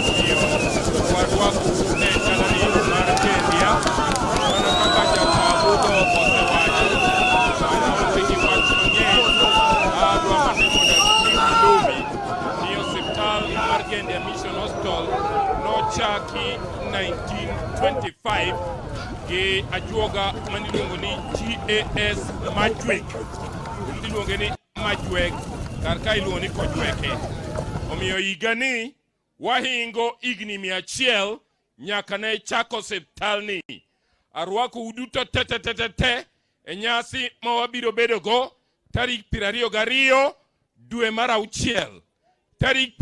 Omiyo warwakou e dalani mar Gendia mana kaka jakabudho osewacho. An aonge gi wach mang'eny, adwa mana mondo ami milome ni osiptal mar Gendia Mission Hospital nochaki 1925 gi ajuoga maniluongo ni GAS Majwek. Iluonge ni Majwek, kar ka iluongo ni Kojweke. Omiyo higani wahingo higni 100 nyaka ne chak osiptalni. Arwakou duto te te te te te e nyasi ma wabiro bedogo tarik 22 dwe mar auchiel. Tarik